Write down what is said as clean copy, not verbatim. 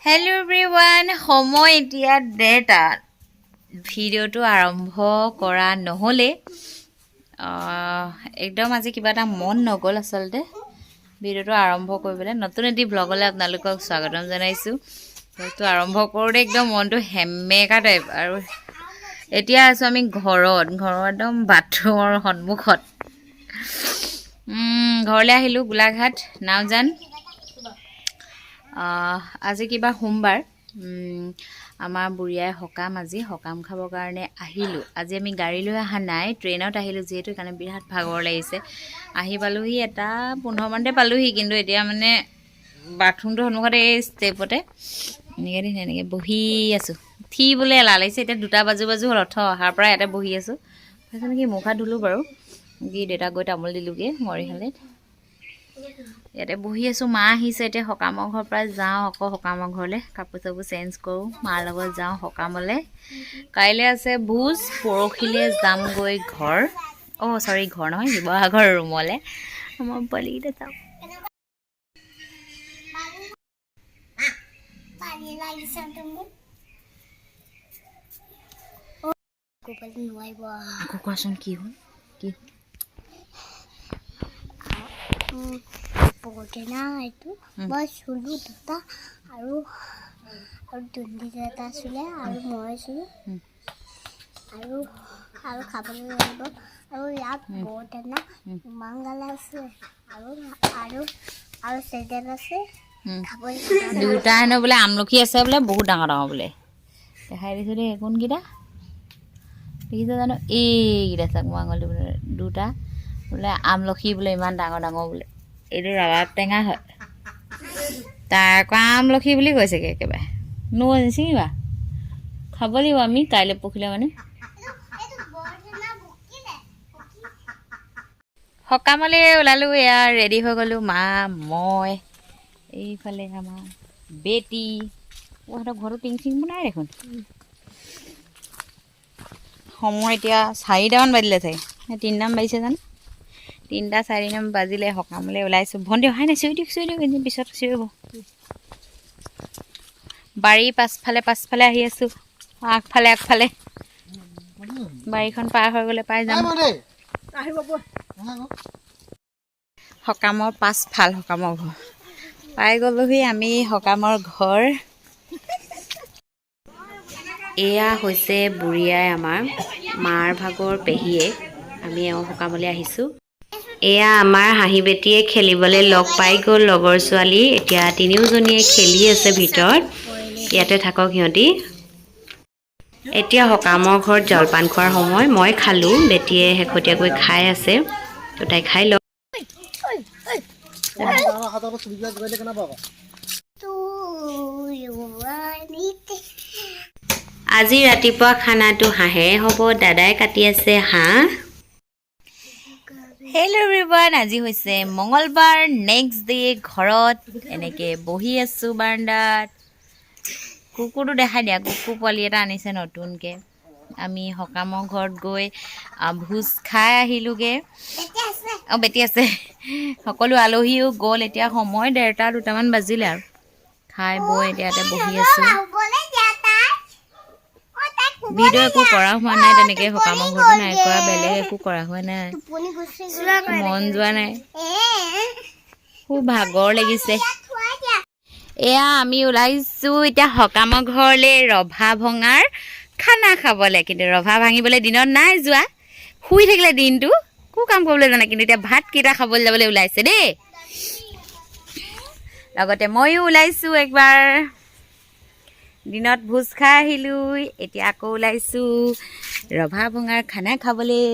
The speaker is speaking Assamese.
হেল্ল' এভৰিৱান, সময় এতিয়া 1:30। ভিডিঅ'টো আৰম্ভ কৰা নহ'লেই। একদম আজি কিবা এটা মন নগ'ল আচলতে ভিডিঅ'টো আৰম্ভ কৰিবলৈ। নতুন এটি ভ্লগলৈ আপোনালোকক স্বাগতম জনাইছোঁ। ভ্লগটো আৰম্ভ কৰোঁতে একদম মনটো সেমেকা টাইপ। আৰু এতিয়া আছোঁ আমি ঘৰত, ঘৰৰ একদম বাথৰুমৰ সন্মুখত। ঘৰলৈ আহিলোঁ, গোলাঘাট নাওজান। আজি কিবা সোমবাৰ। আমাৰ বুঢ়ীআই সকাম, আজি সকাম খাবৰ কাৰণে আহিলোঁ। আজি আমি গাড়ী লৈ অহা নাই, ট্ৰেইনত আহিলোঁ যিহেতু, সেইকাৰণে বিৰাট ভাগৰ লাগিছে। আহি পালোহি 1:15মানতে পালোহি। কিন্তু এতিয়া মানে বাথৰুমটোৰ সন্মুখতে এই ষ্টেপতে এনেকৈ এনেকৈ বহি আছোঁ। উঠিবলৈ এলাহ লাগিছে। এতিয়া 2টা বাজু বাজু হ'ল, অহাৰ পৰা ইয়াতে বহি আছোঁ। তাৰপিছত নেকি মুখ হাত ধুলোঁ বাৰু, কি দেউতাক গৈ তামোল দিলোঁগৈ মৰিশালিত। ইয়াতে বহি আছোঁ, মা আহিছে। এতিয়া সকামৰ ঘৰৰ পৰা যাওঁ আকৌ সকামৰ ঘৰলৈ, কাপোৰ চাপোৰ চেঞ্জ কৰোঁ, মাৰ লগত যাওঁ সকামলৈ। কাইলৈ আছে ভোজ, পৰহিলৈ যামগৈ ঘৰ। অঁ, চৰি, ঘৰ নহয়, শিৱসাগৰ ৰুমলৈ। আমাৰ পোৱালিকেইটা চাওক। পানী লাগিছে মোক ক'বলৈ নোৱাৰিব। আকৌ কোৱাচোন, কি হ'ল, কি হ'ল? বৰটেঙা এইটো মই চুলো দুটা আৰু আৰু দুন্দি এটা চুলে আৰু মই চুলো আৰু আৰু খাবলৈ লাগিব। আৰু ইয়াত বৰটেঙা ইমান গাল আছে আৰু আৰু আৰু চেণ্ডেল আছে খাবলৈ। দুটা হেনো বোলে আমলখি আছে বোলে, বহুত ডাঙৰ ডাঙৰ বোলে। দেখাই দিছোঁ দেই, কোনকেইটা দেখিছে জানো? এইকেইটা চাওক, মই আঙুলি বোলে। দুটা বোলে আমলখি বোলে, ইমান ডাঙৰ ডাঙৰ বোলে। এইটো ৰবাব টেঙা হয়, তাৰ আকৌ আমলখি বুলি কৈছেগৈ একেবাৰে। নিচিঙিবা, খাব লাগিব আমি কাইলৈ পৰহিলৈ মানে। এইটো বৰটেঙা বুকিলে। সকামলৈ ওলালোঁ, এয়া ৰেডি হৈ গ'লোঁ, মা, মই, এইফালে আমাৰ বেটি। সিহঁতৰ ঘৰটো টিং চিং বনাই দেখোন। সময় এতিয়া 4টামান বাজিলে চাগে নে 3টামান বাজিছে জানো। 3টা 4টামান বাজিলে, সকামলৈ ওলাইছোঁ। ভণ্টি অহাই নাই, চিঞৰি দিয়ক, চিঞৰি দিয়ক, এনেই পিছত চিঞৰিব। বাৰীৰ পাছফালে পাছফালে আহি আছোঁ, আগফালে আগফালে। বাৰীখন পাৰ হৈ গ'লে পাই যাম। সকামৰ পাছফাল, সকামৰ ঘৰ পাই গ'লোহি আমি। সকামৰ ঘৰ এয়া হৈছে বুঢ়ীআই, আমাৰ মাৰ ভাগৰ পেহীয়েক। আমি এওঁ সকামলৈ আহিছোঁ। এয়া আমাৰ হাঁহি বেটীয়ে খেলিবলৈ লগ পাই গ'ল লগৰ ছোৱালী। এতিয়া তিনিওজনীয়ে খেলি আছে ভিতৰত। ইয়াতে থাকক সিহঁতি। এতিয়া সকামৰ ঘৰত জলপান খোৱাৰ সময়। মই খালোঁ, বেটীয়ে শেহতীয়াকৈ খাই আছে। তো তাই খাই লওক। তুৱানিতে। আজি ৰাতিপুৱা খানাটো হাঁহেৰে হ'ব। দাদাই কাটি আছে হাঁহ। হেল্ল' এভৰিৱান, আজি হৈছে মঙলবাৰ, নেক্সট ডে। ঘৰত এনেকৈ বহি আছোঁ বাৰাণ্ডাত। কুকুৰটো দেখাই দিয়া। কুকুৰ পোৱালি এটা আনিছে নতুনকৈ। আমি সকামৰ ঘৰত গৈ ভোজ খাই আহিলোগৈ। অঁ, বেটি আছে। সকলো আলহীও গ'ল। এতিয়া সময় 1:30 2টামান বাজিলে আৰু খাই বৈ এতিয়া ইয়াতে বহি আছোঁ। ভিডিঅ' একো কৰা হোৱা নাই তেনেকৈ, সকামৰ ঘৰতো নাই কৰা, বেলেগ একো কৰা হোৱা নাই। টোপনি গুচি মন যোৱা নাই, খুব ভাগৰ লাগিছে। এয়া আমি ওলাইছোঁ এতিয়া সকামৰ ঘৰলৈ ৰভা ভঙাৰ খানা খাবলৈ। কিন্তু ৰভা ভাঙিবলৈ দিনত নাই যোৱা, শুই থাকিলে দিনটো, একো কাম কৰিবলৈ যোৱা নাই। কিন্তু এতিয়া ভাতকেইটা খাবলৈ যাবলৈ ওলাইছে দেই। লগতে ময়ো ওলাইছোঁ একবাৰ। দিনত ভোজ খাই আহিলোঁ, এতিয়া আকৌ ওলাইছোঁ ৰভা ভঙাৰ খানা খাবলৈ।